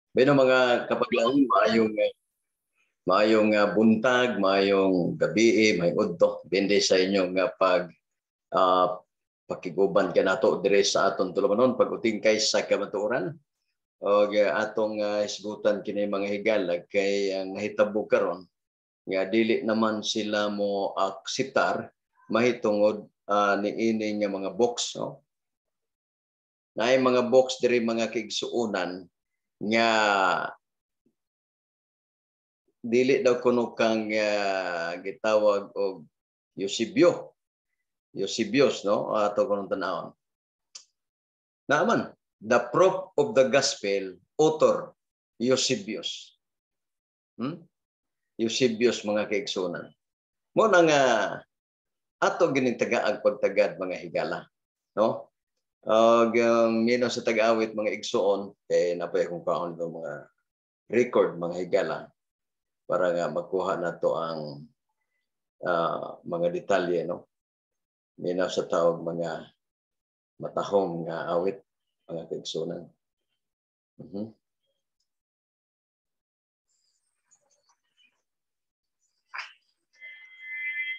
Bueno, mga kapaglaom, maayong maayong buntag, maayong gabi, maayong udto. Depende sa inyong pag pakiguban kanato dire sa aton tulumanon pag-utingkay sa kamatuoran. Og atong hisgutan kini, mga higala, kay ang nahitabo karon nga dili naman sila mo akseptar mahitungod niini nga mga box, no? Naay mga box diri, mga kaigsuonan, nga dili daw kuno kang gitawag og Eusebio. Eusebius, no? Ato kuno tan-awon. Naaman, The Proof of the Gospel, author Eusebius. Eusebius, mga kaigsuonan. Mo na nga ato gining tagaag pagtagad, mga higala, no? Og mino sa tag-awit, mga igsuon, kay napay akong kaon ng mga record, mga higala, para nga makuha nato ang mga detalye, no? Minaw sa tawag mga matahom nga awit, mga kaigsuonan.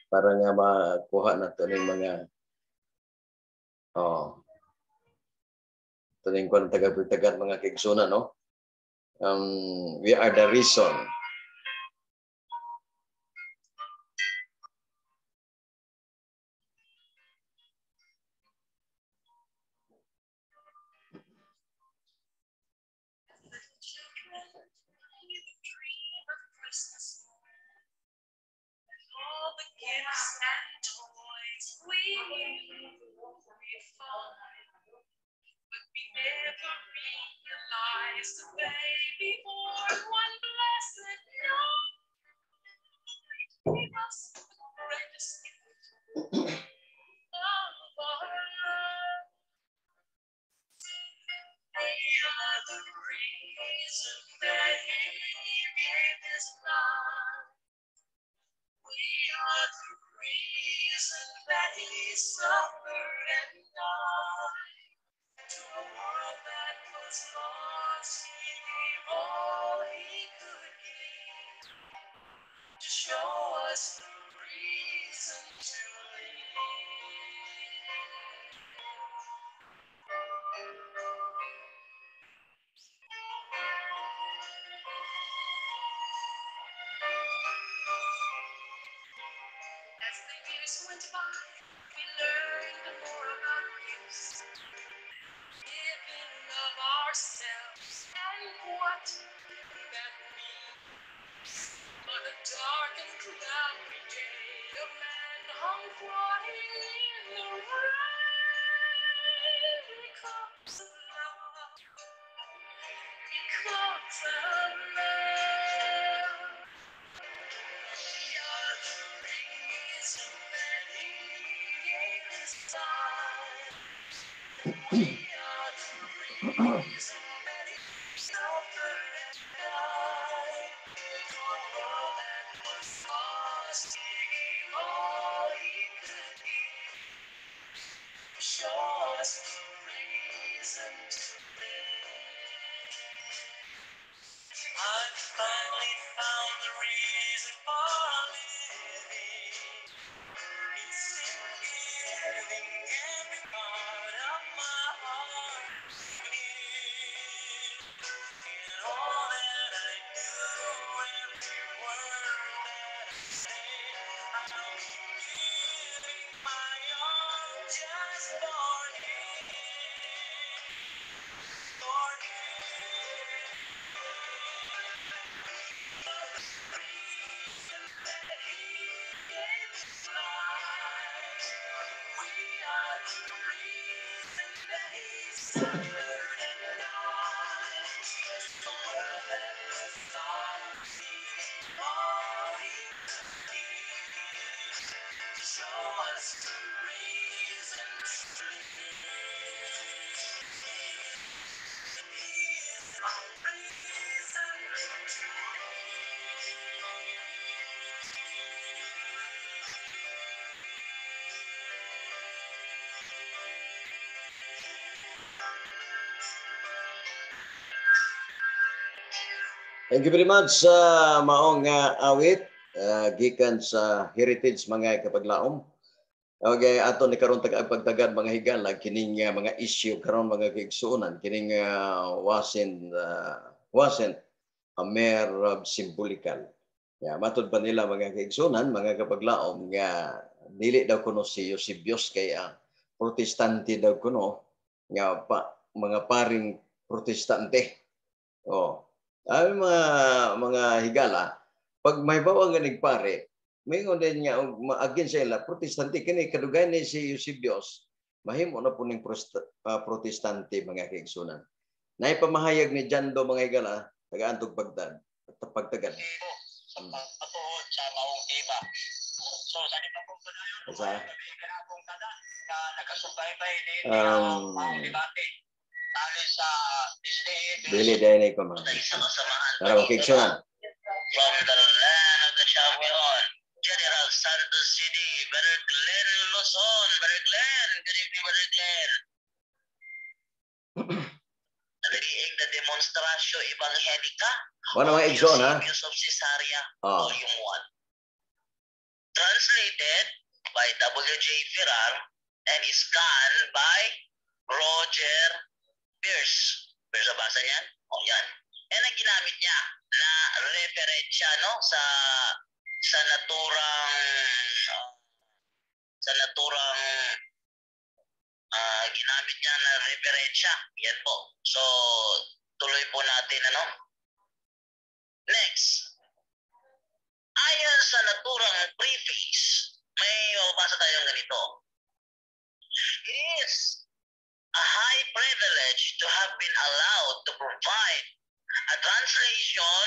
Para nga makuha nato ning mga, oh, tuning kwan taga-taga, mga kaigsuonan, no? We are the reason. All the gifts and toys we knew we'd find. But we never realized the baby born one blessed night gave us the greatest gift of our lives. We are the reason that he gave his life. We are the reason that he suffered and died. To a world that was lost, he gave all he could give to show us the reason to live. As the years went by, we learned more about gifts, giving of ourselves and what that means. On a dark and cloudy day, a man hung crying in the rain because of love, because of love. We are the reason that he gave his life. We are the reason that he suffered and died. To a world that was lost, he gave all he could give to show us the reason to live. I've finally found the reason for living. It's in giving every part of my heart to Him. In all that I do, every word that I say, I'll be giving my all just for Him. For Him. Reason that He gave His life. We are the reason that He suffered and died. The world that was lost, He gave all He could give to show us the reason to live. He is my reason to live. Thank you very much sa maong awit gikan sa Heritage, mga kapaglaom. Okay, ato ni karon tag pagtagad, mga higala, kining mga issue karon, mga kaigsuonan, kining wasn't a mere symbolical. Ya, matud pa nila, mga kaigsuonan, mga kapaglaom, nga dili daw kuno si Eusebius kay Protestante daw kuno nga pa, mga paring Protestante. Oh, ay mga higala, pag may bawa nga pare, maingon din nga og maagin sa ila Protestante kini kadugay ni si Eusebius, mahimo na po ning Protestante, mga kaigsunan. Naipamahayag ni Jando, mga higala, taga-antog pagtad pagtagad. Sa pagpatuod sa maong tema. So sa pong padayon, Asa? Akong tanan nga nakasubaybay din maong debate. Tali sa SDA Dili dahil na ipamahayag. Sa kasamaan. Tara, mga kaigsunan. From the land of the champion, General Santos City, Brother Glenn Luzon. Brother Glenn, good evening, Brother Glenn. Nagriing the Demonstratio Evangelica Wala, mga igsoon ha. Eusebius of Caesarea, Oh. Volume 1. Translated by W.J. Ferrar and scanned by Roger Pierce. Pierce, basa niyan? O, yan. Yan ang ginamit niya na referensya, no, sa naturang ginamit niya na referensya. Yan po. So, tuloy po natin, ano? Next. Ayon sa naturang preface, may mababasa tayong ganito. "It is a high privilege to have been allowed to provide a translation,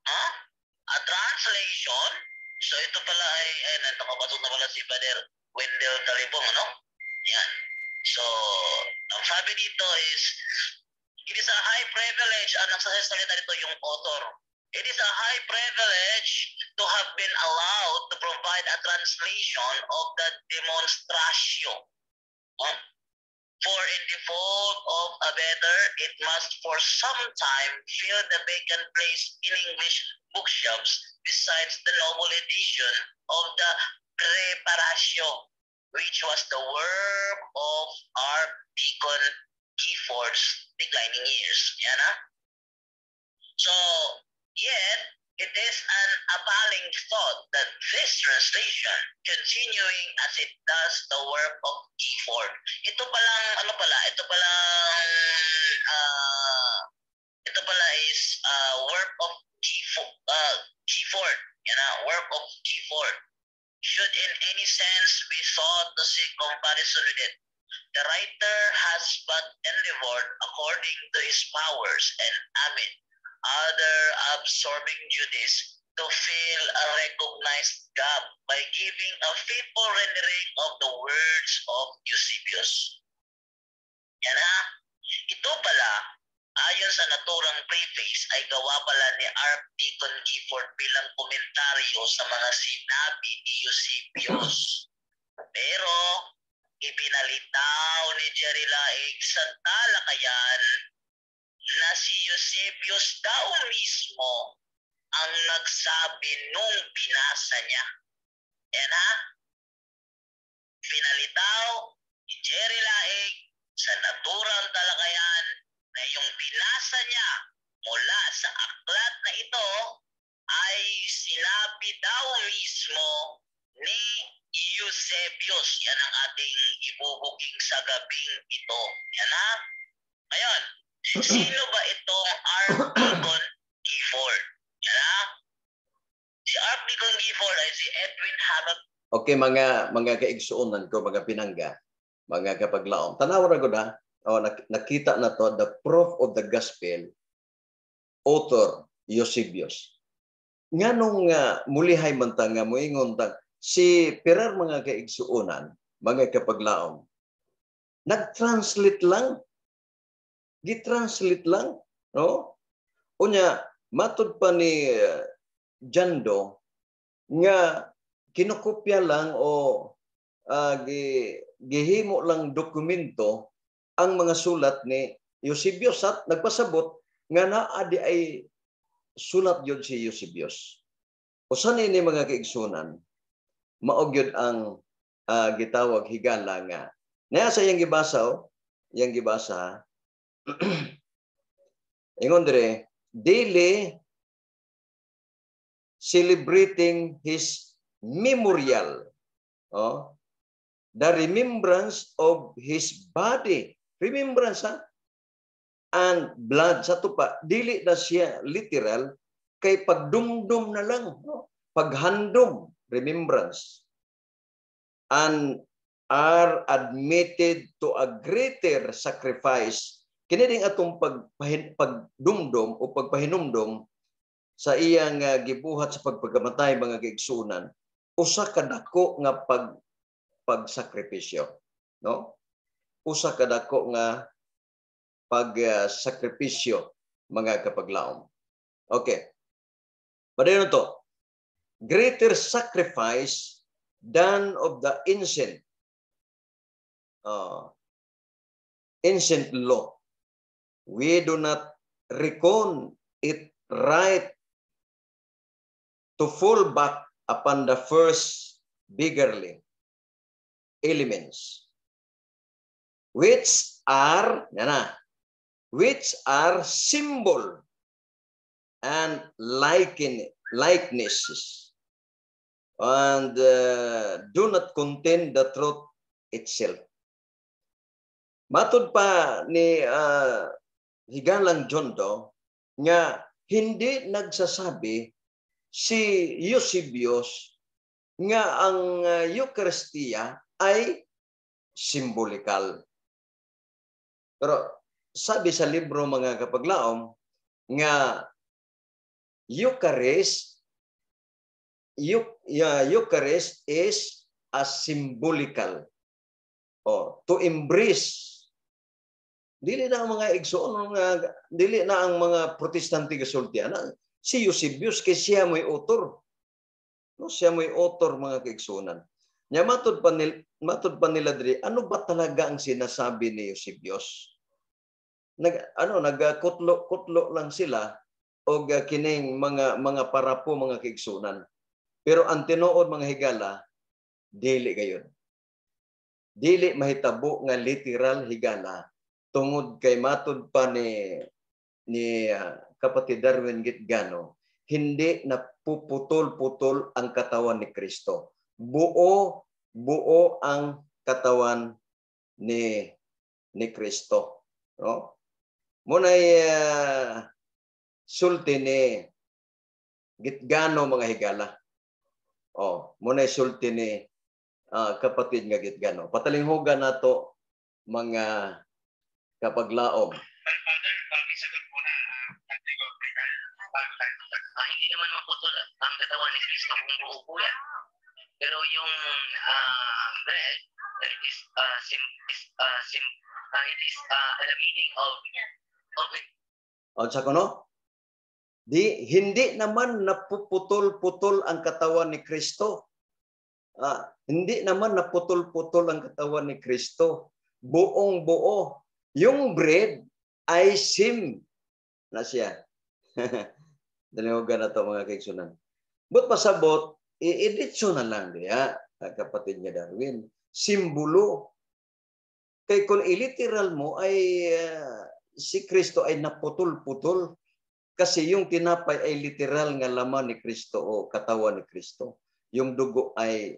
huh? A translation." So ito pala ay nakapasok na pala si Father Wendell Talibong, ano? Yan. So, ang sabi dito is, "It is a high privilege," ang nagsasalita dito yung author. "It is a high privilege to have been allowed to provide a translation of the Demonstratio. Huh? For in default of a better, it must for some time fill the vacant place in English bookshops besides the noble edition of the Preparatio, which was the work of Archdeacon Gifford's declining years." Yan ah. So, yet, it is an appalling thought that this translation, continuing as it does the work of Gifford." Ito palang, ano pala, ito palang, ito pala is work of Gifford. Yan ah, work of Gifford. "Should in any sense be thought to seek comparison with it. The writer has but endeavored according to his powers and amid other absorbing duties to fill a recognized gap by giving a faithful rendering of the words of Eusebius." Yan ha. Ito pala, ayon sa naturang preface, ay gawa pala ni Archdeacon Gifford bilang komentaryo sa mga sinabi ni Eusebius. Pero, ipinalitaw ni Jerry Laig sa talakayan na si Eusebius daw mismo ang nagsabi nung binasa niya. Yan ha? Pinalitaw ni Jerry Laig sa naturang talakayan na yung binasa niya mula sa aklat na ito ay sinabi daw mismo ni Eusebius. Yan ang ating ibubuking sa gabing ito. Yan ha? Ngayon, sino ba itong Archdeacon Gifford? Yan ha? Si Archdeacon Gifford ay si Edwin Hamilton. Okay, mga kaigsuonan ko, mga pinangga, mga kapaglaom. Tanawa ra gud ha. Oh, nakita na to, the proof of the gospel, author Eusebius. Nganong mulihay man ta nga moingon ta si Perer, mga kaigsuonan, mga kapaglaom, nag-translate lang. Gi-translate lang, no? Unya, matud pa ni Jando nga kinokopya lang o gihimo lang dokumento ang mga sulat ni Eusebius at nagpasabot nga naa di ay sulat gyud si Eusebius. Usa ni mga kaigsunan, mao gyud ang gitawag, higala, nga naa sa iyang gibasa, oh, iyang gibasa. Ingon dire, daily celebrating his memorial. Oh, the remembrance of his body. Remembrance, ha? And blood sa tupa, dili na siya literal kay pagdumdum na lang, no? Paghandom, remembrance. And are admitted to a greater sacrifice. Kini ding atong pagdumdum o pagpahinumdum sa iyang gibuhat sa pagpagamatay, mga kaigsunan, usa ka dako nga pagsakripisyo, no? Usa ka dako nga pagsakripisyo, mga kapaglaom. Okay. Padayon to. Greater sacrifice than of the ancient law. We do not reckon it right to fall back upon the first beggarly elements, which are na, which are symbol and likenesses and do not contain the truth itself. Matud pa ni Higalang John do nga hindi nagsasabi si Eusebius nga ang Eucharistia ay symbolical. Pero sabi sa libro, mga kapaglaom, nga Eucharist is a symbolical. Oh, to embrace. Dili na ang mga igsoon nga, dili na ang mga Protestante gasulti ana, si Eusebius, kay siya mo'y author. No, siya mo'y author, mga kaigsuonan. Nya matud pa nila diri, ano ba talaga ang sinasabi ni Eusebius? Nag ano nagkutlo kutlo lang sila og kining mga parapo, mga kaigsuonan. Pero ang tinuod, mga higala, dili gayon. Dili mahitabo nga literal, higala, tungod kay matud pa ni kapatid Darwin Gitgano, hindi na puputol-putol ang katawan ni Kristo. Buo buo ang katawan ni Kristo. No? Muna'y sulti ni Gitgano, mga higala. Oh, muna'y sulti ni kapatid nga Gitgano. Patalinghugan nato, mga kapaglaom. Father, pakisagot mo na, bago tayo. Hindi naman maputol ang katawan ni Kristo kung buo po yan. Pero yung bread, it is the meaning of it. O, sa kuno? Di, hindi naman napuputol-putol ang katawan ni Kristo. Hindi naman naputol-putol ang katawan ni Kristo. Buong buo. Yung bread ay sim na siya. Dalihogan na to, mga kaigsunan. But pasabot, i-editso na lang diya, kapatid niya Darwin. Simbolo. Kay kung iliteral mo ay si Kristo ay naputol-putol kasi yung tinapay ay literal nga laman ni Kristo o katawan ni Kristo. Yung dugo ay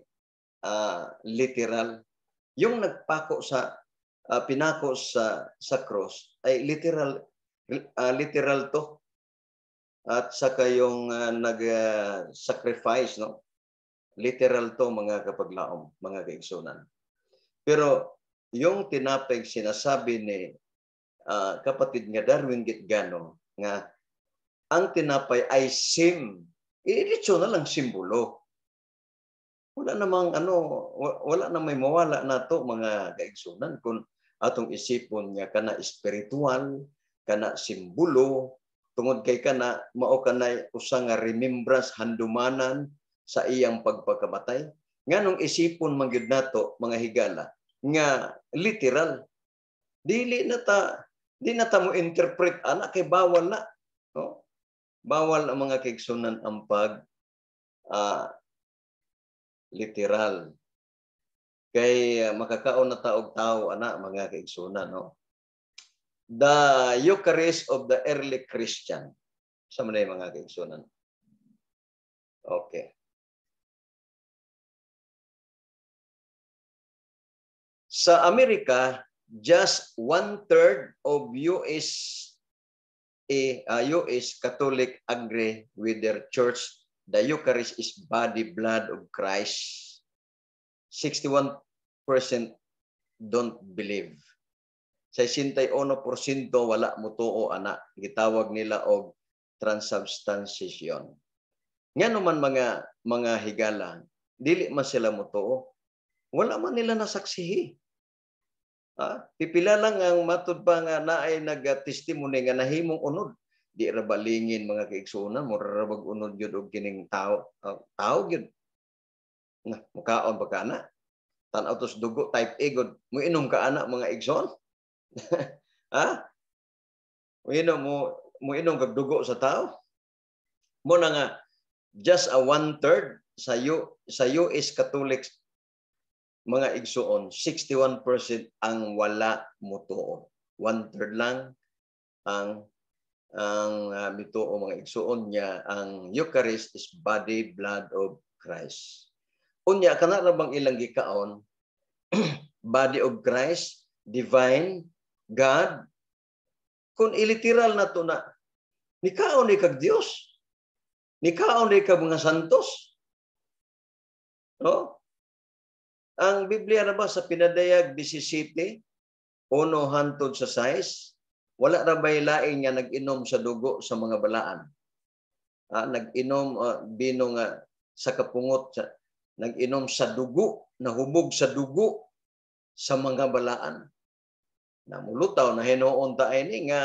literal. Yung nagpako sa pinako sa cross ay literal to. At saka yung nag-sacrifice, no? Literal to, mga kapaglaom, mga kaigsunan. Pero yung tinapay, sinasabi ni kapatid nga Darwin Gitgano nga ang tinapay ay sim. Idiretso na lang simbolo. Wala namang ano, wala na may mawala na to, mga kaigsunan, kung atong isipon nga kana espiritual, kana simbolo, tungod kay kana mao kanay usa nga remembrance, handumanan sa iyang pagpakamatay. Nganong isipon man gyud nato, mga higala, nga literal? Dili na ta di na ta mo interpret ana kay bawal na, no? Bawal ang mga kaigsunan ang pag literal. Kay makakaon na taog tao ana, mga kaigsunan, no? The Eucharist of the early Christian. Sa man mga kaigsunan. Okay. Sa Amerika, just one-third of US Catholic agree with their church the Eucharist is body blood of Christ. 61% don't believe. Sa 61% wala motuo ana, gitawag nila og transubstantiation. Ngano man mga higala, dili man sila motuo. Wala man nila nasaksihi. Ha? Pipila lang ang matud pa nga naay nag-testimony nga nahimong unod. Di ra balingin, mga kaigsuonan, mura ra bag unod gyud og kining tao, tao gyud. Na mukaon pa ka na. Tan-aw tos dugo type A gud. Muinom ka ana, mga igsoon? Ha? Muinom mo muinom kag dugo sa tao? Mo na nga just a one third sa US Catholics, mga igsuon, 61% ang wala motuo. One third lang ang mituo, mga igsuon niya ang Eucharist is body blood of Christ. Unya kana ra bang ilang gikaon body of Christ, divine God? Kung iliteral na to na nikaon ni kag Dios. Nikaon ni kag mga santos. No? Ang Biblia na ba sa Pinadayag 17, 1 hantod sa 6, wala ra bay laing nga nag-inom sa dugo sa mga balaan? Nag-inom bino nga sa kapungot, nag-inom sa dugo, nahubog sa dugo sa mga balaan. Namulutaw na hinuon ta ini nga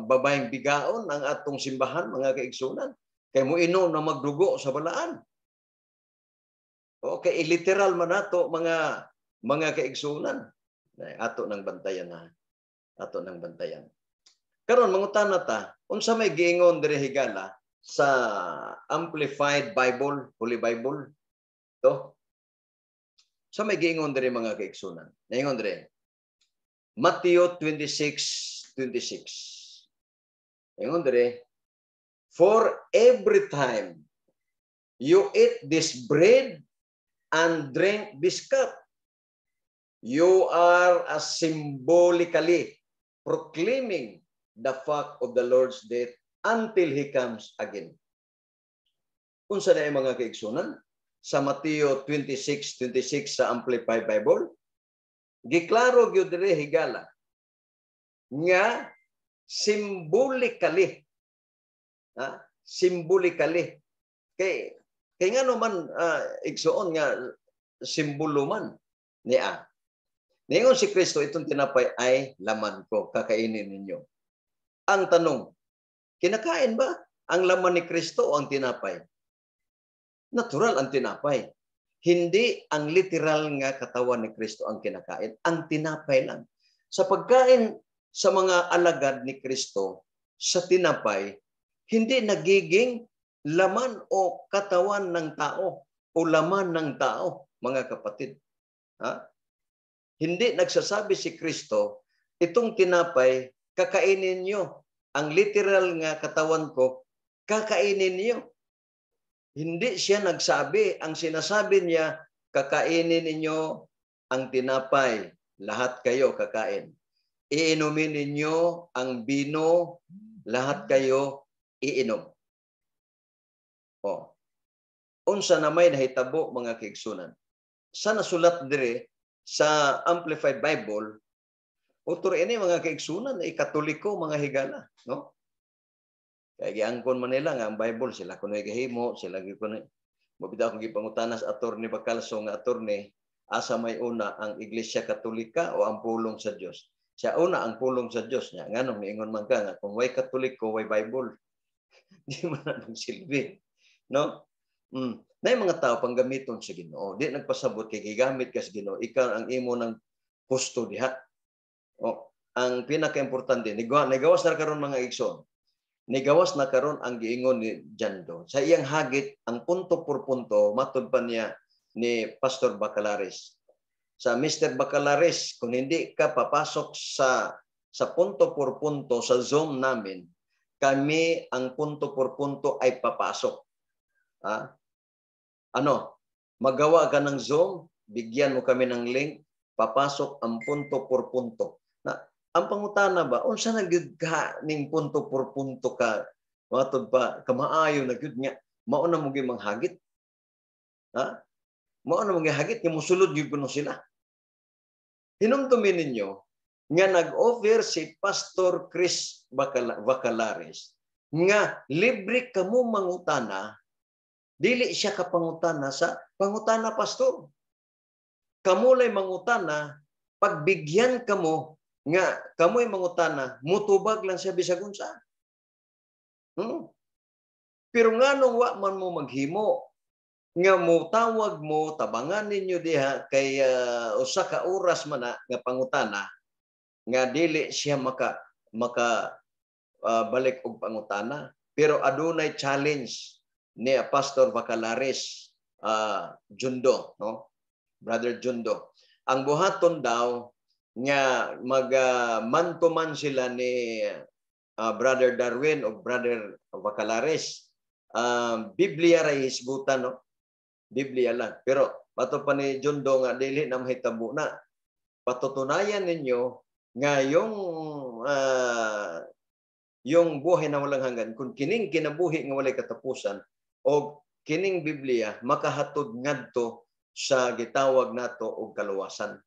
babayeng bigaon ang atong simbahan, mga kaigsunan. Kay mo inom na magdugo sa balaan. Okay, literal man nato mga kaigsunan. Ato nang bantayan na. Ato nang bantayan. Karon mangutana ta, unsa may giingon diri, higala, sa Amplified Bible, Holy Bible? To. Sa may giingon diri, mga kaigsunan. Naingon diri. Matthew 26:26. Ingon diri, "For every time you eat this bread and drink this cup, you are a symbolically proclaiming the fact of the Lord's death until He comes again." Unsa na mga kaigsunan? Sa Mateo 26:26 sa Amplified Bible, giklaro gyud diri, higala, nga symbolically, ha? Symbolically kay kay ngano man igsuon nga simbolo man niya? Ningon si Kristo, "Itong tinapay ay laman ko, kakainin ninyo." Ang tanong, kinakain ba ang laman ni Kristo o ang tinapay? Natural, ang tinapay. Hindi ang literal nga katawan ni Kristo ang kinakain, ang tinapay lang. Sa pagkain sa mga alagad ni Kristo sa tinapay, hindi nagiging laman o katawan ng tao o laman ng tao, mga kapatid. Ha? Hindi nagsasabi si Kristo, "Itong tinapay, kakainin nyo. Ang literal nga katawan ko, kakainin niyo." Hindi siya nagsabi. Ang sinasabi niya, "Kakainin ninyo ang tinapay. Lahat kayo kakain. Iinumin ninyo ang bino, lahat kayo iinom." O. Unsa na may nahitabo, mga kaigsunan? Sa nasulat dire sa Amplified Bible, utro ini, mga kaigsunan, ay Katoliko, mga higala, no? Kaya giangkon man nila nga ang Bible sila kunoy gahimo, sila gyud kunoy. Mabida akong gipangutana sa Attorney Bacalso nga attorney, asa may una, ang Iglesia Katolika o ang pulong sa Dios? Siya una ang pulong sa Dios niya. Nganong niingon man ka nga kung way Katoliko, way Bible? Di man na nagsilbi. No? Na mga tao panggamiton sa Ginoo. Di nagpasabot kay gigamit ka sa Ginoo, ikaw ang imo ng gusto diha. O, ang pinaka-importante, nigawas na karon, mga igsoon. Nigawas na karon ang giingon ni Jando. Sa iyang hagit, ang punto por punto, matud pa niya ni Pastor Bacalares. Sa Mr. Bacalares, kung hindi ka papasok sa punto por punto sa Zoom namin, kami ang punto por punto ay papasok. Ha? Ano? Magawa ka ng Zoom, bigyan mo kami ng link, papasok ang punto por punto. Na, ang pangutana ba, unsa na gyud ka ning punto por punto ka matod pa kamaayo na gyud nga mao na mo gyud manghagit? Ha? Mao na mo gihagit nga mosulod gyud kuno sila. Hinumdumin ninyo nga nag-offer si Pastor Chris Bacalares nga libre kamo mangutana, dili siya kapangutana sa pangutana, pastor. Kamo lay mangutana, pagbigyan kamo nga kamoy mangutana, mutubag lang siya bisag unsa. Pero nganong wa man mo maghimo nga mutawag mo, tabangan ninyo diha kay usa ka oras man na nga pangutana nga dili siya maka maka balik og pangutana? Pero adunay challenge ni Pastor Bacalares, Jundo, no, Brother Jundo. Ang buhaton daw nga mag man-to-man sila ni Brother Darwin o Brother Bacalares. Biblia ra hisgutan, no? Biblia lang. Pero pato pa ni Jundo nga dili na mahitabo na. Patutunayan ninyo nga yung buhay na walang hanggan, kung kining kinabuhi nga walay katapusan o kining Biblia makahatod ngadto sa gitawag nato og kaluwasan.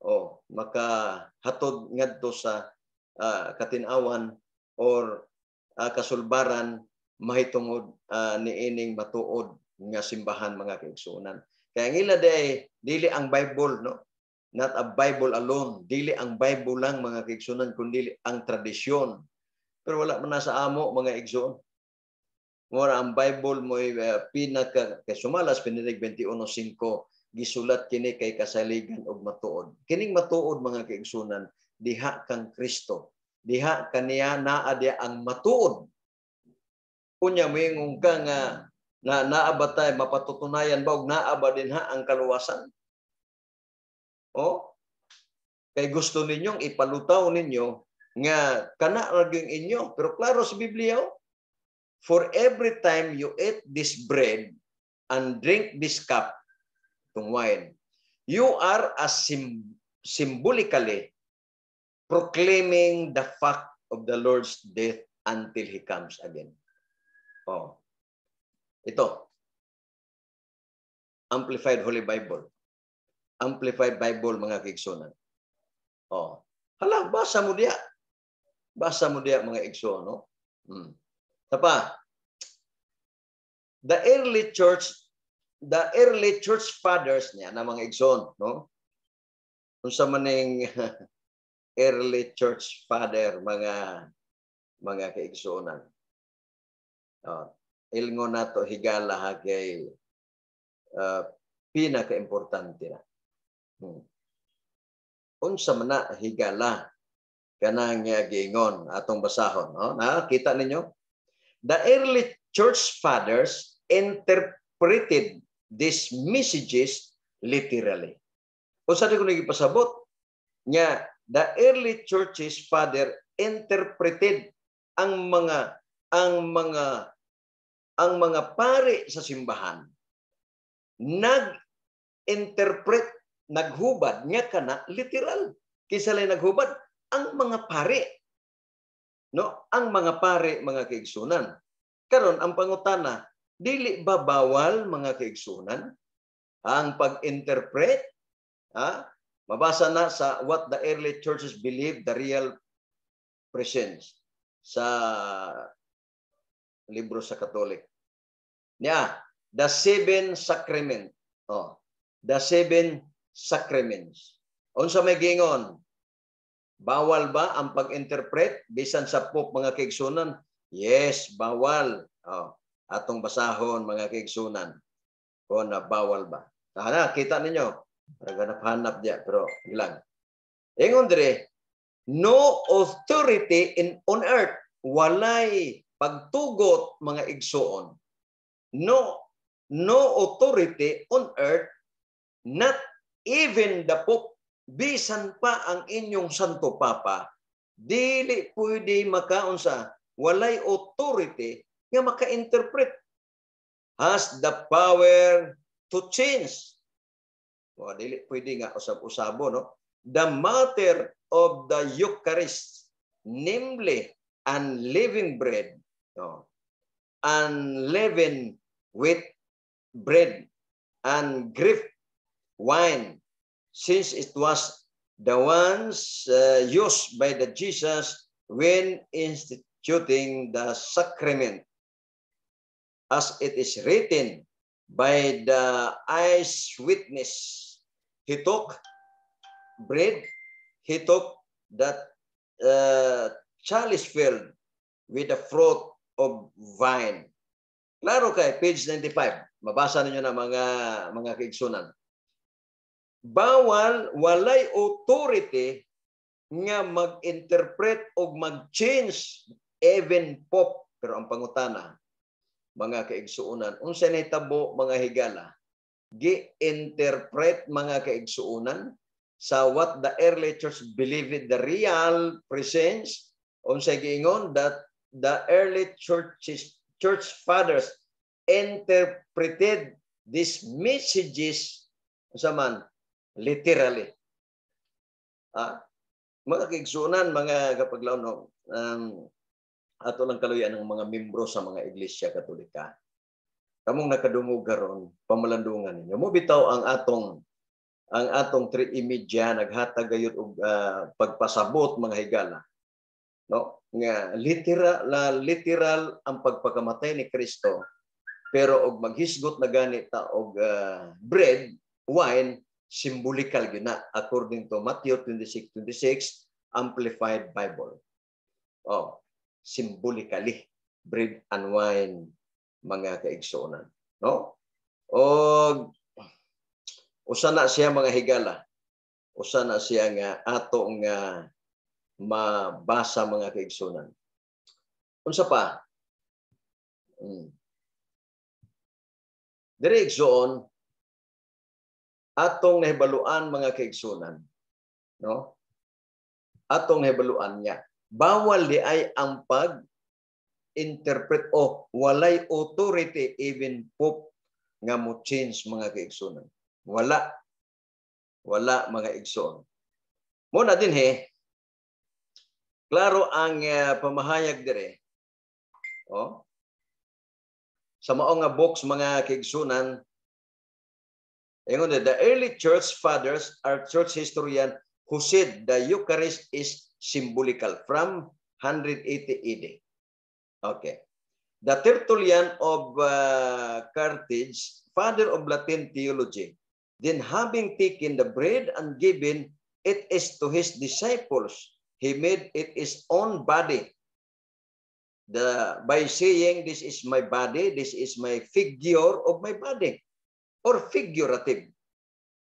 O makahatod ngadto sa katinawan or kasulbaran mahitungod niining matuod nga simbahan, mga kaigsuonan. Kaya ang ila day dili ang Bible, no? Not a Bible alone, dili ang Bible lang, mga kaigsuonan, kundi ang tradisyon. Pero wala man na sa amo, mga igsoon. Mura ang Bible mo pinaka kay sumalas Pinilig 21:5, gisulat kini kay kasaligan og matuod. Kining matuod, mga kaigsuonan, diha kang Kristo. Diha kaniya naa diha ang matuod. Unya moingon ka nga na naa ba tay mapatutunayan ba og naa ba dinha ang kaluwasan? O kay gusto ninyong ipalutaw ninyo nga kana ra gyud inyo, pero klaro sa Biblia, oh. For every time you eat this bread and drink this cup, itong wine, you are as symbolically proclaiming the fact of the Lord's death until He comes again. Oh. Ito. Amplified Holy Bible. Amplified Bible, mga kaigsuonan. Oh. Hala, basa mo diya. Basa mo diya, mga igsoon, no? Tapa. The early church fathers niya na mga igsoon, no? Unsa man ning early church father, mga kaigsuonan? Oh, ilngo nato higala ha kay pinaka-importante na. Unsa man na higala kanang giingon, atong basahon, no? Na kita ninyo? The early church fathers interpreted these messages literally. Unsa di ko nagipasabot? Nga the early churches father interpreted ang mga pari sa simbahan nag-interpret, naghubad nga kana literal. Kinsa lay naghubad? Ang mga pari. No? Ang mga pari, mga kaigsunan. Karon ang pangutana, dili ba bawal, mga kaigsunan, ang pag-interpret? Ha? Mabasa na sa What the Early Churches Believed, the Real Presence sa libro sa Catholic. Niya, the seven sacrament. Oh, the seven sacraments. Unsa may gingon? Bawal ba ang pag-interpret bisan sa Pope, mga kaigsunan? Yes, bawal. Oh, atong basahon, mga kaigsunan, kung na bawal ba. Tara, kita ninyo. Hanap diya, pero ilang. Ingon dire, no authority in on earth. Walay pagtugot, mga igsuon. No authority on earth, not even the Pope, bisan pa ang inyong Santo Papa, dili pwede makaunsa, walay authority nga maka-interpret, has the power to change. O, dili pwede nga usab-usabo, no? The matter of the Eucharist, namely unleavened bread, no? Unleavened with bread and grape wine, since it was the ones used by the Jesus when instituting the sacrament, as it is written by the eyes witness, he took bread, he took that chalice filled with the fruit of vine. Klaro kay page 95. Mabasa ninyo na, mga kaigsunan. Bawal, walay authority nga mag-interpret o mag-change, even Pope. Pero ang pangutana, mga kaigsuonan, unsa nahitabo, mga higala? Gi-interpret, mga kaigsuonan, sa what the early church believed the real presence. Unsa giingon? That the early church fathers interpreted these messages, unsa man, literally. Ah, mga kaigsuonan, mga kapaglaon, no, ato lang kaluyan ng mga membro sa mga Iglesia Katolika. Kamong nakadungog karon, pamalandungan ninyo. Mo bitaw ang atong 3 media naghatag gayud og pagpasabot, mga higala. No? Nga literal la, literal ang pagpakamatay ni Kristo, pero og maghisgot na gani ta og bread, wine, symbolical gyud na according to Matthew 26:26, Amplified Bible. Oh, symbolically bread and wine, mga kaigsuonan, no? Og usa na siya, mga higala. Usa na siya nga ato nga mabasa, mga kaigsuonan. Unsa pa? Dire, igsoon, atong nahibaluan, mga kaigsunan, no? Atong nahibaluan niya. Bawal di ay ang pag interpret o walay authority, even Pope, nga mo change, mga kaigsunan. Wala. Wala, mga igsoon. Muna din he, klaro ang pamahayag dire. Oh. Sa mao nga books, mga kaigsunan, ingon, the early church fathers are church historian who said the Eucharist is symbolical from 180 AD. Okay. The Tertullian of Carthage, father of Latin theology, then having taken the bread and given it is to his disciples, he made it his own body. By saying, "This is my body, this is my figure of my body," or figurative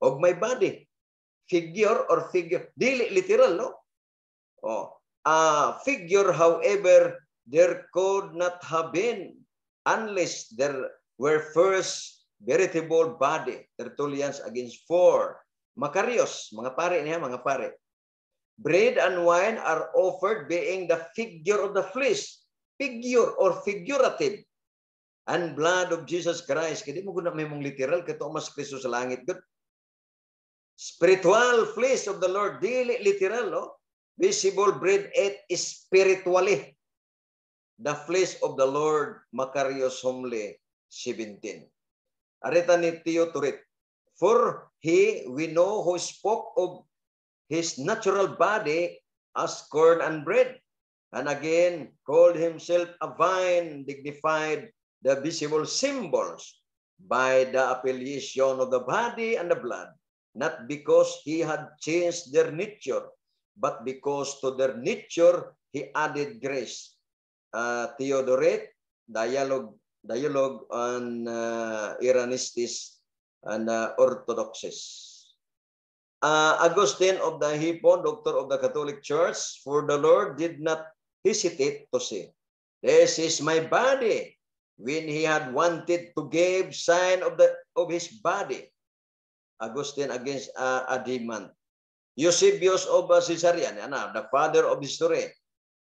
of my body. Figure or figure. Dili literal, no? Oh. Figure, however, there could not have been unless there were first veritable body. Tertullians Against Four. Macarius, mga pare niya, mga pare. Bread and wine are offered being the figure of the flesh. Figure or figurative. And blood of Jesus Christ. Kaya di mo guna may mong literal, kay mas Kristo sa langit. Good. Spiritual flesh of the Lord. Dili literal, no? Visible bread ate spiritually. The flesh of the Lord, Macarius Homily 17. Arita ni Theodoret. For he, we know, who spoke of his natural body as corn and bread, and again called himself a vine, dignified the visible symbols by the appellation of the body and the blood, not because he had changed their nature, but because to their nature he added grace. Theodoret, Dialogue on Irenaeus and Orthodoxies. Augustine of the Hippo, doctor of the Catholic Church, for the Lord did not hesitate to say, "This is my body," when he had wanted to give sign of his body. Augustine Against Adamant. Eusebius of Caesarea, ana, the father of history.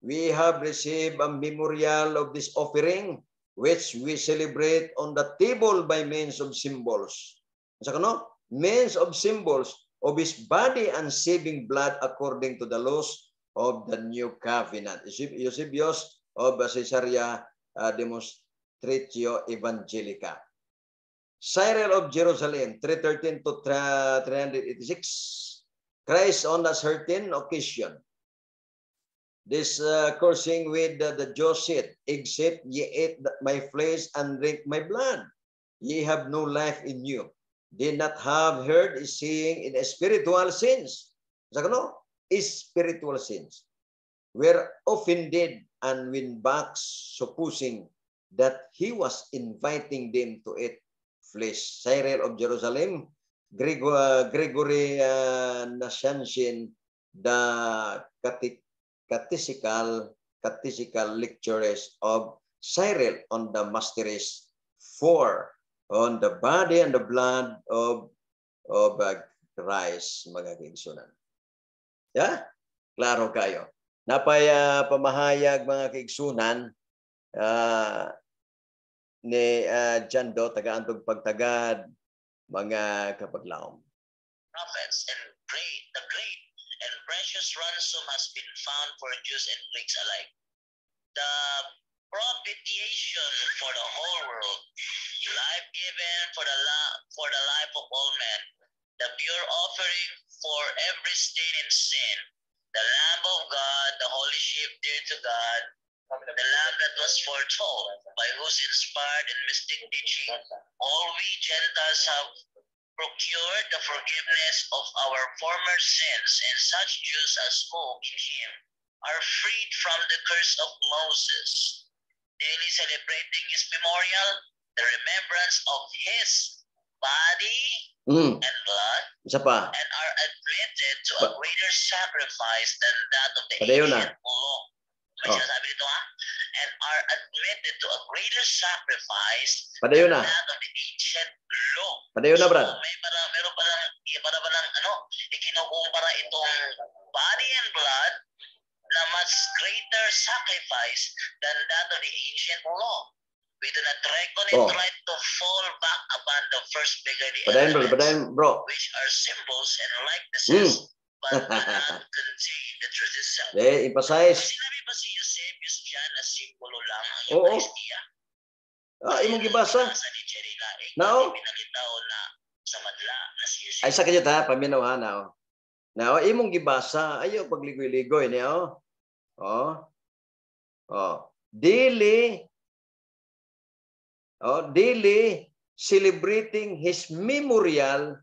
"We have received a memorial of this offering which we celebrate on the table by means of symbols." Sa kano? Means of symbols of his body and saving blood according to the laws of the new covenant. Eusebius of Caesarea, Demonstratio Evangelica. Cyril of Jerusalem, 313 to 386. "Christ on a certain occasion, this coursing with the Jews said, 'Except ye eat my flesh and drink my blood, ye have no life in you.' Did not have heard is saying in a spiritual sense." Sa kano? Spiritual sense. "Were offended and went back, supposing that he was inviting them to eat flesh." Cyril of Jerusalem, Gregory Nazianzen, the catechetical lectures of Cyril on the Mysteries 4 on the body and the blood of Christ, mga kaigsunan. Yeah? Klaro kayo. Napay pamahayag, mga kaigsunan, ni John Doe, taga-antog pagtagad, mga kapaglaom. Prophets and great, the great and precious ransom has been found for Jews and Greeks alike. The propitiation for the whole world, life given for the life of all men, the pure offering for every stain and sin, the Lamb of God, the holy sheep dear to God, the Lamb that was foretold, by whose inspired and mystic teaching all we Gentiles have procured the forgiveness of our former sins, and such Jews as hope in him are freed from the curse of Moses, daily celebrating his memorial, the remembrance of his body and blood, Isa pa. And are admitted to a greater sacrifice than that of the Padayon na. Ancient law. May sinasabi dito ha? And are admitted to a greater sacrifice Padayon than na. That of the ancient law. Padayon na, So, Brad. May para, meron palang, para palang, ano, ikinukumpara itong body and blood na much greater sacrifice than that of the ancient law. We do not reckon it right to fall back upon the first beggarly Padayon, bro. elements, Padayon, bro. which are symbols and likenesses, but do not contain the truth itself. Eh, emphasize. Sinabi ba si Eusebius dyan na simbolo lang ang Oo. Eucharistia? Ah, imong gibasa. Binasa ni Jerry Laing, Nao. Pinalitaw na sa madla na si Eusebius. Ay, sa kanya ta, paminaw ha, nao. Nao, imong gibasa, ayo pagligoy-ligoy niyo. Oh. Oh. Daily celebrating his memorial,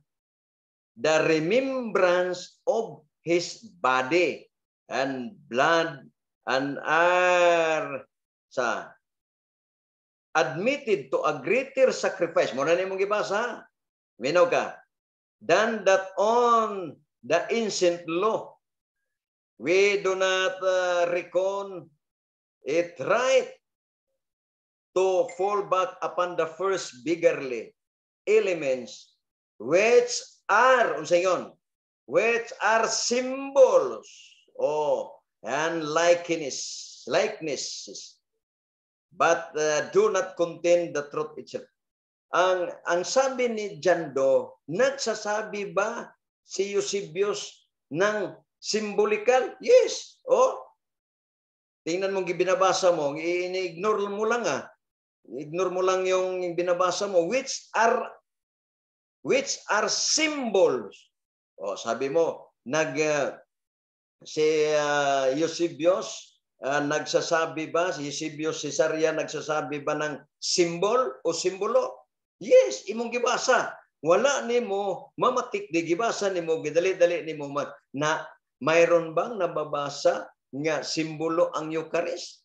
the remembrance of his body and blood, and are sa admitted to a greater sacrifice. Mao na nimong gibasa. Minaw ka. Than that on the ancient law. We do not reckon it right to fall back upon the first beggarly elements which are, unsa yun? Which are symbols, oh, and likenesses, but do not contain the truth itself. Ang sabi ni Jando, nagsasabi ba si Eusebius ng symbolical? Yes. Oh. Tingnan mo binabasa mo, ini-ignore mo lang ah. Ignore mo lang yung binabasa mo which are symbols. Oh, sabi mo, nag si Eusebius nagsasabi ba, si Eusebius Caesarea nagsasabi ba ng symbol o simbolo? Yes, imong gibasa. Wala nimo mamatik di gibasa nimo, gidali-dali nimo na mayroon bang nababasa nga simbolo ang Eucharist?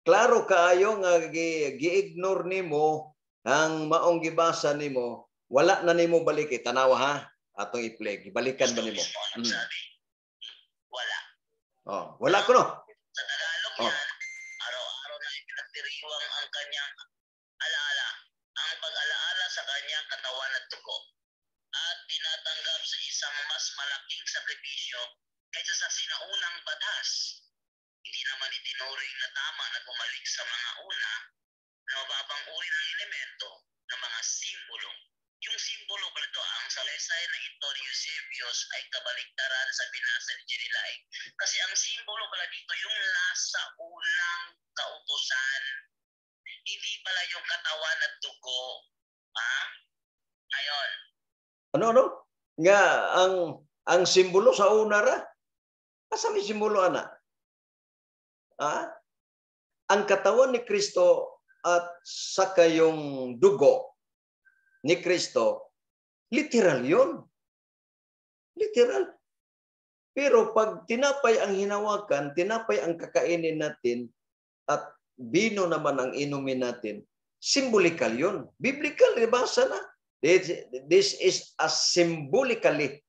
Klaro kaayo nga gi-ignore nimo ang maong gibasa nimo, wala na nimo baliki. Tanawa ha, atong i-play. Gibalikan ba nimo? Mismo ang nagsabi. Wala. Oh, wala ko no. Sa niyan, araw-araw na ipinagdiriwang ang kanyang alaala, ang pag-alaala sa kanyang katawan at dugo, at tinatanggap sa isang mas malaking sakripisyo kaysa sa sinaunang batas. Hindi naman itinuring na tama na bumalik sa mga una na mababang uri ng elemento ng mga simbolo. Yung simbolo pala ito, ang salaysay na ito ni Eusebius ay kabaliktaran sa binasa ni Jerry Laing. Kasi ang simbolo pala dito, yung nasa unang kautusan, hindi pala yung katawan at dugo. Ha? Ngayon, Ano ano? Nga ang simbolo sa una ra. Asa may simbolo ana? Ah? Ang katawan ni Kristo at saka yung dugo ni Kristo, literal yun. Literal. Pero pag tinapay ang hinawakan, tinapay ang kakainin natin, at bino naman ang inumin natin, symbolical yun. Biblical, ibasa na. This is a symbolically.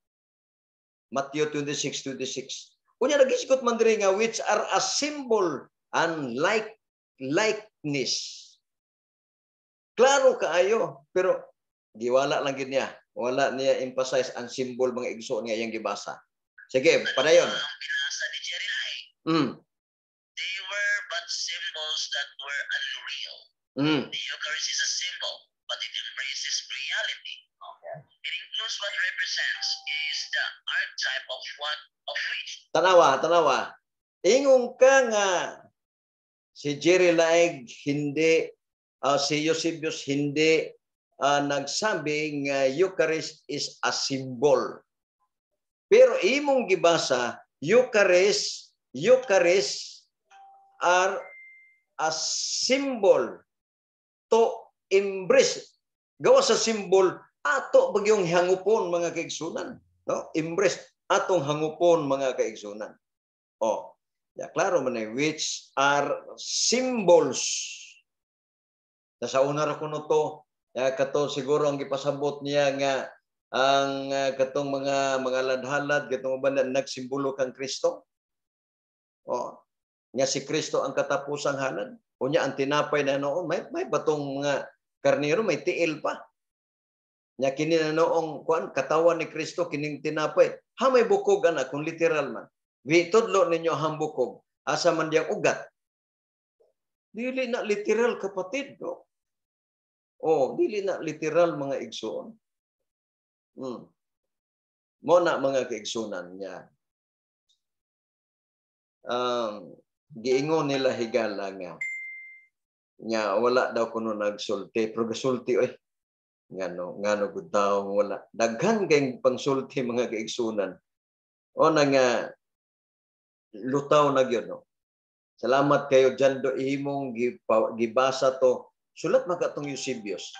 Matthew 26:26. Unya nagisgot man diri nga which are a symbol and likeness. Klaro kaayo, pero giwala lang gid niya. Wala niya emphasize ang symbol, mga igsoon, nga iyang gibasa. Sige, padayon. Ang binasa ni Jerry Laing, they were but symbols that were unreal. The Eucharist is a symbol, but it embraces reality. It includes what represents, is the archetype of what of which Tanawa, tanawa. Ingon ka nga si Jerry Laig hindi, si Eusebius hindi nagsabi nga Eucharist is a symbol. Pero imong gibasa, Eucharist are a symbol to embrace. Gawa sa symbol, ato bagyong hangupon, mga kaigsunan, no? Embrace atong hangupon, mga kaigsunan. Oh, ya klaro man eh, which are symbols. Nasa una ra kuno to, ya, kato siguro ang gipasabot niya nga ang katong mga ladhalad katong uban na nagsimbolo kang Kristo. Oh, nga si Kristo ang katapusang halad. Unya ang tinapay na noon may batong mga karnero, may tiil pa. Nya kini na noong kuan, katawan ni Kristo kining tinapay. Ha, may bukog ana kung literal man. Wi tudlo ninyo ang bukog. Asa man diyang ugat? Dili na literal, kapatid, no? Oh, dili na literal, mga igsoon. Mo na, mga kaigsunan niya. Giingon nila, higala, nga nga wala daw kuno nagsulti, pero gasulti oy. Ngano gud daw wala daghan kay pangsulti, mga kaigsunan? O na nga lutaw na gyud, no? Salamat kayo Jando, imong gibasa to. Sulat man katong Eusebius,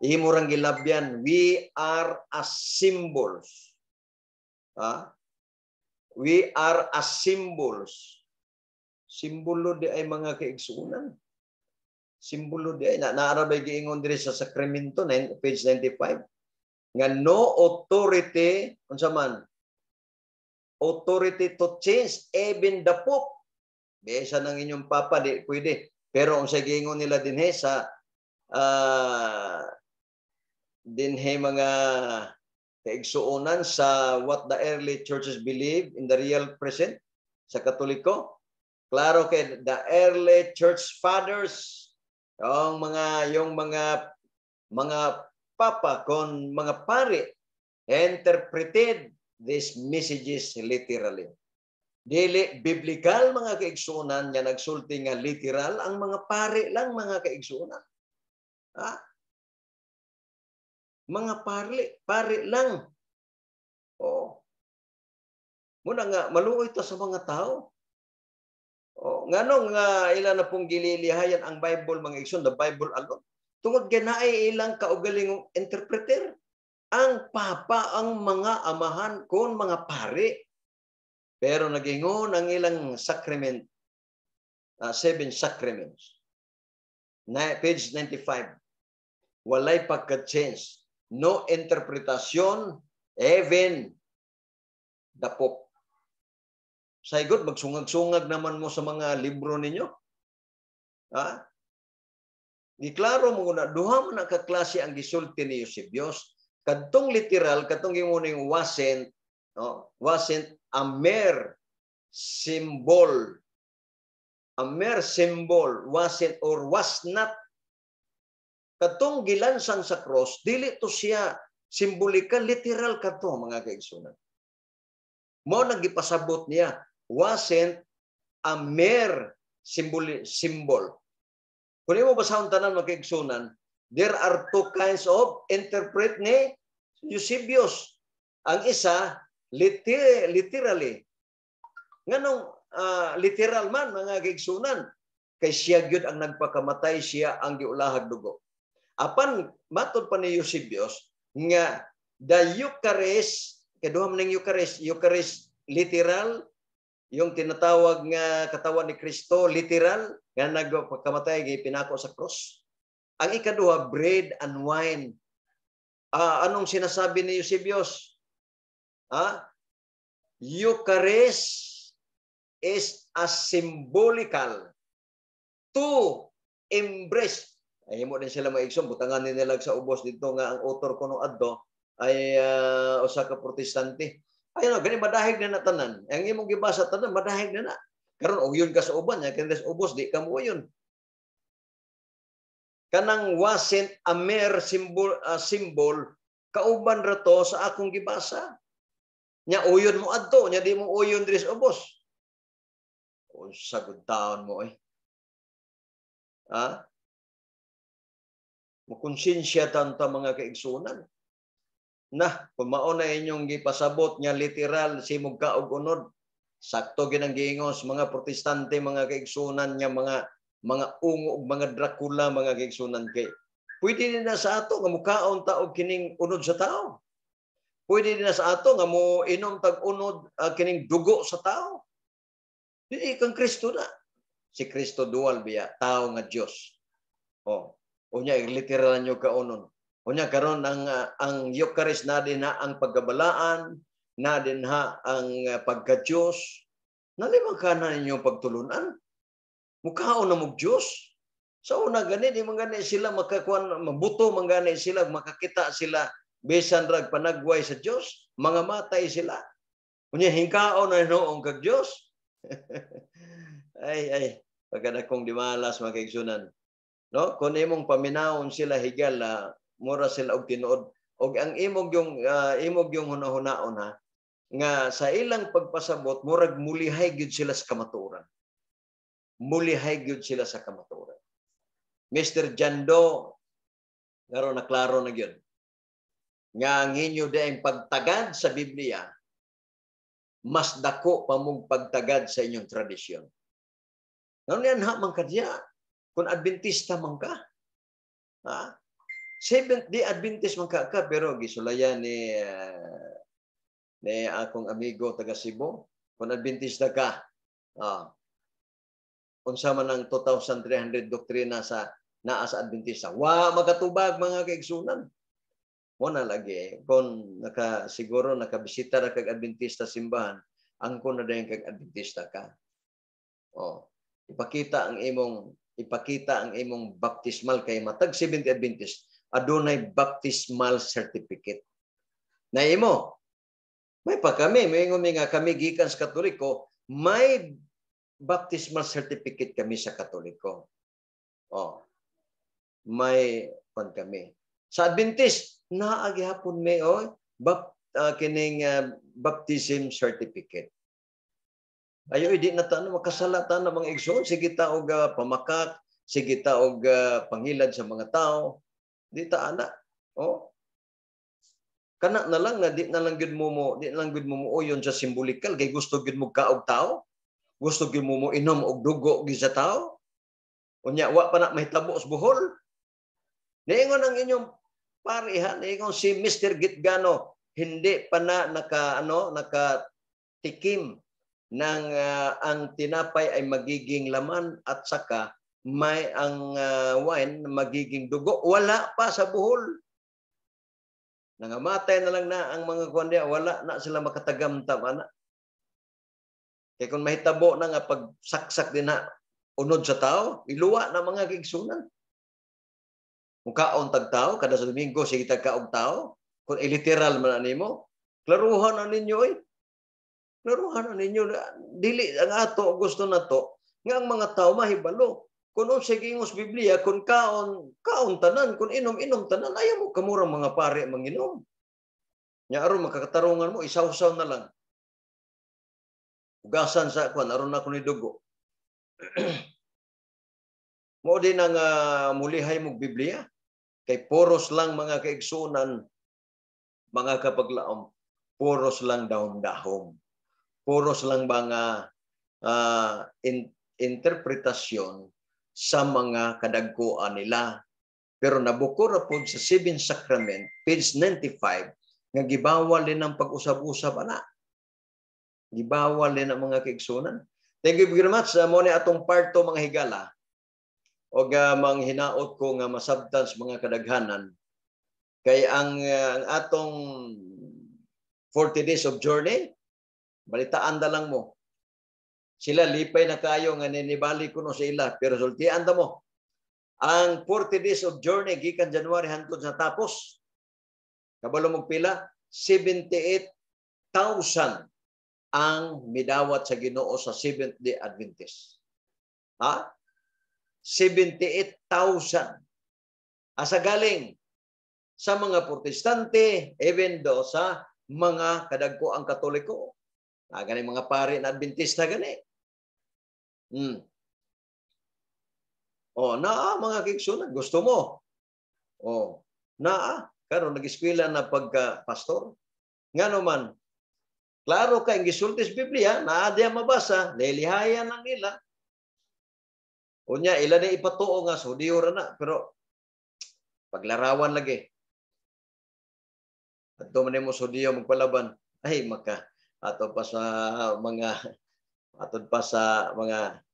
imo rang gilabyan, we are as symbols, ha? We are as symbols. Simbolo di ay, mga kaigsunan, simbolo di ay na naara bay giingon diri sa sakramento, page 95, nga no authority, unsa man authority to change, even the Pope. Bisan ng inyong papa, di pwede. Pero unsa giingon nila dinhe sa dinhe, mga kaigsuonan, sa what the early churches believe in the real present sa Katoliko, klaro kay the early church fathers, yung mga papa kon mga pari interpreted these messages literally. Dili biblical, mga kaigsuonan, nga nagsulti nga literal ang mga pari lang, mga kaigsuonan. Ha? Mga pari, pari lang. Oh. Muna nga maluoy ta sa mga tao. Oh, nganong nga ila na pong gililihayan ang Bible, mga igsoon, the Bible alone? Tungod kay naay ilang kaugalingong interpreter. Ang papa, ang mga amahan kon mga pari. Pero nagingon ang ilang sacrament, seven sacraments. Na, page 95. Walay pagka-change. No interpretasyon, even the Pope. Saygod magsungag-sungag naman mo sa mga libro ninyo. Ha? Giklaro mo na duha man na ka klase ang gisulti ni Eusebius. Kadtong literal, kadtong imo ning wasn't, no? Wasn't a mere symbol. A mere symbol, wasn't or was not. Kadtong gilansang sa cross, dili to siya simbolika, literal kadto, mga kaigsunan. Mo nang gipasabot niya, wasn't a mere symbol. Kung imo basahon tanan, mga kaigsunan, there are two kinds of interpret ni Eusebius. Ang isa, literally. Nganong literal man, mga kaigsunan? Kay siya gyud ang nagpakamatay, siya ang giulahag dugo. Apan matod pa ni Eusebius nga the Eucharist, kay duha man ning Eucharist, Eucharist literal, yung tinatawag nga katawan ni Kristo literal nga nagpakamatay, gipinako sa cross. Ang ikaduha, bread and wine. Anong sinasabi ni Eusebius? Eucharist is a symbolical to embrace. Ay himo din sila mga igsoon, butangan ni nila sa ubos dito nga ang author kuno adto ay usa ka Protestante. Ay no, gani madahig na na tanan. Ang imong gibasa tanan madahig na na. Karon uyon ka sa uban, nya kay sa ubos di ka mo uyon. Kanang wasn't a mere symbol, kauban ra to sa akong gibasa. Nya uyon mo adto, nya di mo uyon diri sa ubos. Unsa gud taon mo eh. Ha? Mukonsensya ta mga kaigsunan. Na, kung mao na inyong gipasabot nga literal simog kaog unod, sakto ginang giingos mga Protestante, mga kaigsunan, nga mga ungo ug mga Dracula, mga kaigsunan, kay pwede din na sa ato nga mukaon ta og kining unod sa tao. Pwede din na sa ato nga mo inom tag unod kining dugo sa tao. Dili kang Kristo na. Si Kristo dual biya, tao nga Dios. Oh, unya literal nyo kaunon. Unya karon ang Eucharist na din na ang pagkabalaan, na din ha ang pagka-Diyos. Nalimang ka na inyong pagtulunan. Mukhaon na mong Diyos. Sa una gani, di man gani sila makakuan, mabuto man gani sila, makakita sila bisan rag panagway sa Diyos, mga matay sila. Unya hingkaon na noong kag Diyos. Ay ay, pagkadakong dimalas, mga kaigsunan. No, kung imong paminawon sila higala, mura sila og tinuod. Og ang imog yung hunahunahon ha, nga sa ilang pagpasabot murag mulihay gyud sila sa kamatuoran. Mulihay gyud sila sa kamatuoran. Mr. Jando, karon na klaro na gyud nga ang inyo diay pagtagad sa Biblia mas dako pa mong pagtagad sa inyong tradisyon. Ngano yan ha man kadya? Kung Adventista man ka. Ha? Seventh Day Adventist man ka, pero gisulayan ni akong amigo taga Cebu, kung Adventista ka, unsa man ang 2,300 doktrina sa naa sa Adventista. Wa makatubag, mga kaigsunan. Mo na lagi kung naka siguro nakabisita ra kag Adventista simbahan, angkon na dayon kag Adventista ka. Oh, ipakita ang imong baptismal kay matag Seventh Adventist adunay baptismal certificate. Na imo. May pa kami, may ingon mi nga kami gikan sa Katoliko, may baptismal certificate kami sa Katoliko. Oh. May pan kami. Sa Adventist, naa gihapon may oh, kining baptism certificate. Ayo di na ta makasala ta na, mga igsoon, sige ta og pamakak, sige ta og pangilad sa mga tao. Di ta ana. Oh. Kana na lang na di na lang gyud mo uyon sa symbolical kay gusto gyud mo kaog tao. Gusto gyud mo mo inom og dugo gyud sa tao. Unya wa pa na mahitabo sa Bohol. Niingon ang inyong pari ha, niingon si Mr. Gitgano, hindi pa na naka ano nakatikim ng ang tinapay ay magiging laman at saka may ang wine magiging dugo. Wala pa sa Bohol. Nangamatay na lang na ang mga kwan, wala na sila makatagam ana. Kay kung mahitabo na nga pagsaksak din na unod sa tao, iluwa na, mga kaigsunan. Mukaon tag tao kada sa Domingo, sige tag kaog tao. Kung iliteral man nimo, klaruhan na ninyo oy. Klaruhan na ninyo, dili ang ato gusto na to nga ang mga tao mahibalo. Kung unsay giingos Biblia, kung kaon, kaon tanan, kung inom, inom tanan, ayaw mo kamurang mga pare manginom. Nya aron makakatarungan mo, isawsaw na lang. Ugasan sa kwan, aron na ko ni dugo. Mo din ang mulihay mong Biblia. Kay puros lang, mga kaigsunan, mga kapaglaom, puros lang dahom-dahom. Puros lang mga interpretasyon sa mga kadagkuan nila. Pero nabukor ra pod sa Seven Sacrament, page 95, nga gibawal din ang pag-usab-usab ana. Gibawal din ang, mga kaigsunan. Thank you very much. Mo ni atong part 2, mga higala. O manghinaot ko nga masabtan sa mga kadaghanan. Kay ang atong 40 days of journey, balitaan da lang mo. Sila lipay na kayo nga ninibalik ko no sa ila, pero sultian da mo. Ang 40 days of journey gikan January hangtod sa tapos. Kabalo mo pila? 78,000 ang midawat sa Ginoo sa Seventh Day Adventist. Ha? 78,000. Asa galing? Sa mga Protestante, even do sa mga kadagko ang Katoliko. Ah, gani mga pare na Adventista gani. Oh, naa, mga kaigsunan, gusto mo. Oh, naa karon nag-eskwela na pagka pastor. Ngano man, klaro kay ang gisulti sa Biblia, naa diya mabasa, lilihayan lang nila. Unya ila na ipatuo nga sa Hudiyo ra na, pero paglarawan lagi. Adto man mo sa Hudiyo magpalaban, ay maka ato pa sa mga atod pa sa mga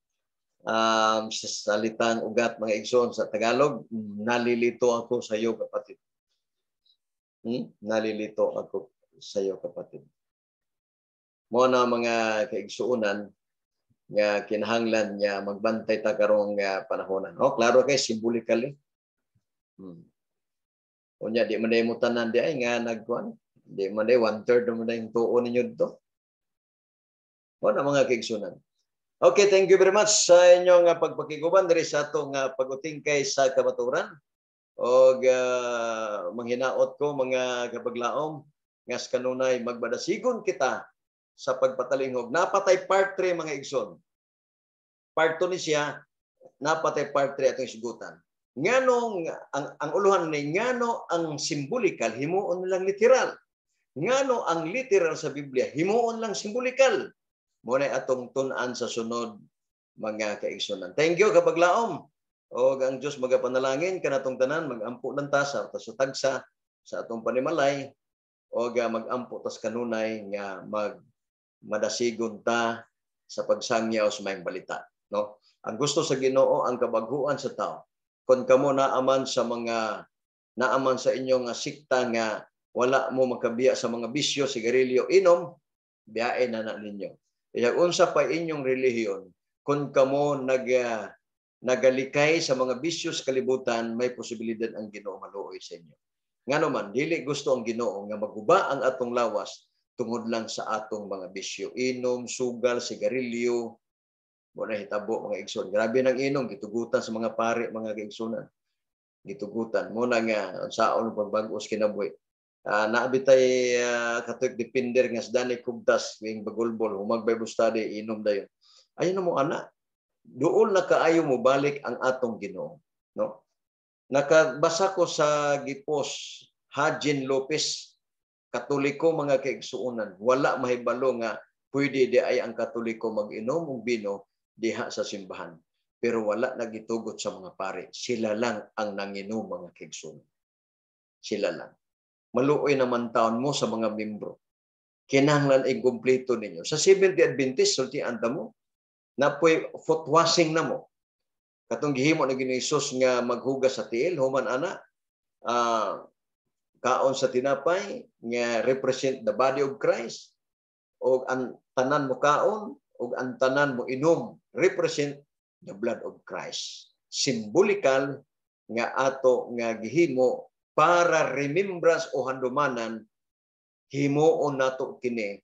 sa salitang ugat, mga igsoon, sa Tagalog, nalilito ako sa iyo, kapatid. Nalilito ako sa iyo, kapatid. Mo na, mga kaigsuonan, nga kinahanglan nga magbantay ta karong panahonan. Oh, klaro kay symbolically. Unya di man mo tanan di ay nga nagkuan. Di man day one third man yung tuo ninyo dito. Mo na, mga kaigsunan. Okay, thank you very much sa inyong pagpakiguban diri sa atong pag-utingkay sa kamaturan. Og manghinaot ko, mga kapaglaom, nga sa kanunay magbadasigon kita sa pagpatalingog. Napatay part 3, mga igsoon. Part 2 ni siya, napatay part 3 atong sigutan. Ngano ang uluhan ni ngano ang symbolical himuon lang literal? Ngano ang literal sa Biblia himuon lang symbolical? Mo na atong tun-an sa sunod, mga kaigsunan. Thank you, kapaglaom. O ang Diyos magapanalangin kanatong tanan, magampo lang ta sa tagsa sa atong panimalay o magampo tas kanunay nga mag madasigon ta sa pagsangyaw sa maayong balita, no? Ang gusto sa Ginoo ang kabaghuan sa tao. Kung kamo naaman sa mga naaman sa inyong nga sikta nga wala mo makabiya sa mga bisyo, sigarilyo, inom, biyae na na ninyo. Kaya unsa pa inyong relihiyon, kung kamo nagalikay sa mga bisyo sa kalibutan, may posibilidad ang Ginoo maluoy sa inyo. Ngano man, dili gusto ang Ginoo nga maguba ang atong lawas tungod lang sa atong mga bisyo. Inom, sugal, sigarilyo, mo na hitabo, mga igsoon. Grabe nang inom, gitugutan sa mga pare, mga kaigsunan. Gitugutan. Mo na nga, unsaon pagbag-os kinabuhi. Naabitay Catholic Defender nga si Danny Kubdas, wing bagulbol, humag Bible study, inom dayon. Ayun na mo ana. Duol na kaayo mo balik ang atong Ginoo, no? Nakabasa ko sa gipos Hajin Lopez, Katoliko, mga kaigsuonan, wala mahibalo nga pwede di ay ang Katoliko mag-inom og bino diha sa simbahan. Pero wala nagitugot sa mga pare. Sila lang ang nanginom, mga kaigsuonan. Sila lang. Maluoy naman taon mo sa mga membro. Kinahanglan inkumpleto ninyo. Sa Seventh Adventist, sultian ta mo, napoy foot washing na mo. Katong gihimo na Ginoo Hesus nga maghugas sa tiil, human ana, kaon sa tinapay nga represent the body of Christ o ang tanan mo kaon Ug ang tanan mo inom represent the blood of Christ. Symbolical nga ato nga gihimo para remembrance o handumanan, himuon nato kini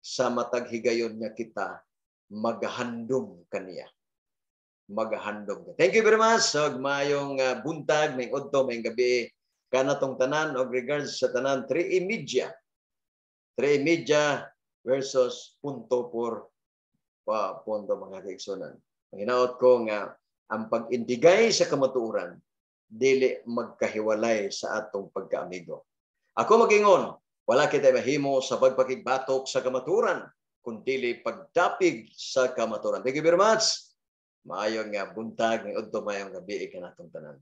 sa matag higayon nga kita maghandom kaniya, maghandom. Thank you very much. Og maayong buntag, may udto, may gabi kanatong tanan og regards sa tanan. 3 Media. 3 Media versus punto por pa punto, mga kaigsunan. Ang hinaot ko nga ang pag-intigay sa kamatuoran dili magkahiwalay sa atong pagkaamigo. Ako magingon, wala kita mahimo sa pagpakigbatok sa kamatuoran kun dili pagdapig sa kamatuoran. Thank you very much. Maayong nga buntag, may udto, maayong gabi kanatong tanan.